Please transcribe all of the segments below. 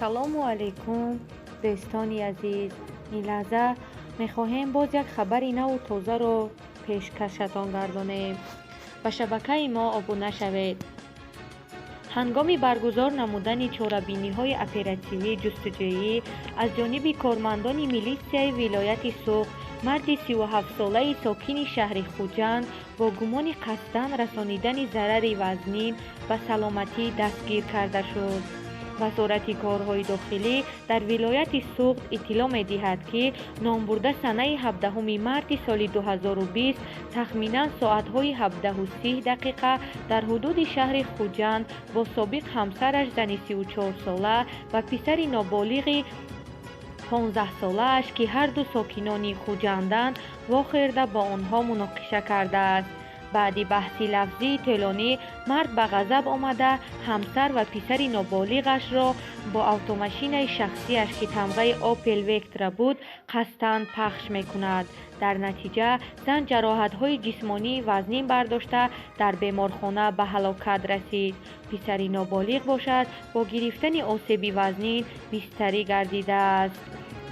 Ассалому алайкум, дӯстони азиз. Ин лаҳза мехоҳем боз як хабари наву тозаро пешкашатон гардонем. Ба шабакаи мо обуна шавед. Ҳангоми баргузор намудани чорабиниҳои оперативӣ ҷустуҷӯӣ аз ҷониби кормандони милитсияи вилояти Суғд, марди 37-солаи сокини шаҳри Хуҷанд бо гумони қасдан расонидани зарари вазнин ба саломатӣ дастгир карда шуд. Вазорати корҳои дохилӣ дар вилояти Суғд иттилоъ медиҳад, ки номбурда санаи 17 марти соли 2020 тахминан соатҳои 17:30 дақиқа дар ҳудуди шаҳри Хуҷанд бо собиқ ҳамсараш, зани 34-сола, ва писари ноболиғи 15-солааш, ки ҳарду сокинони Хуҷанданд, вохӯрда, бо онҳо муноқиша кардааст. Баъди баҳси лафзии тӯлонӣ мард ба ғазаб омада, ҳамсар ва писари ноболиғашро бо автомошинаи шахсиаш, ки тамғаи Опел Вектра буд, қасдан пахш мекунад. Дар натиҷа зан ҷароҳатҳои ҷисмонии вазнин бардошта, дар беморхона ба ҳалокат расид. Писари ноболиғ бошад, бо гирифтани осеби вазнин бистарӣ гардидааст.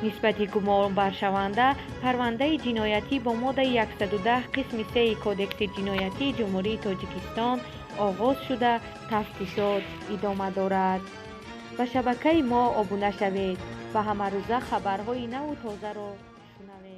Нисбати гумонбаршаванда парвандаи ҷиноятӣ бо моддаи 110 қисми 3 Кодекси ҷиноятии Ҷумҳурии Тоҷикистон оғоз шуда, тафтишот идома дорад. Ба шабакаи мо обуна шавед ва ҳамарӯза хабарҳои наву тозаро шунавед.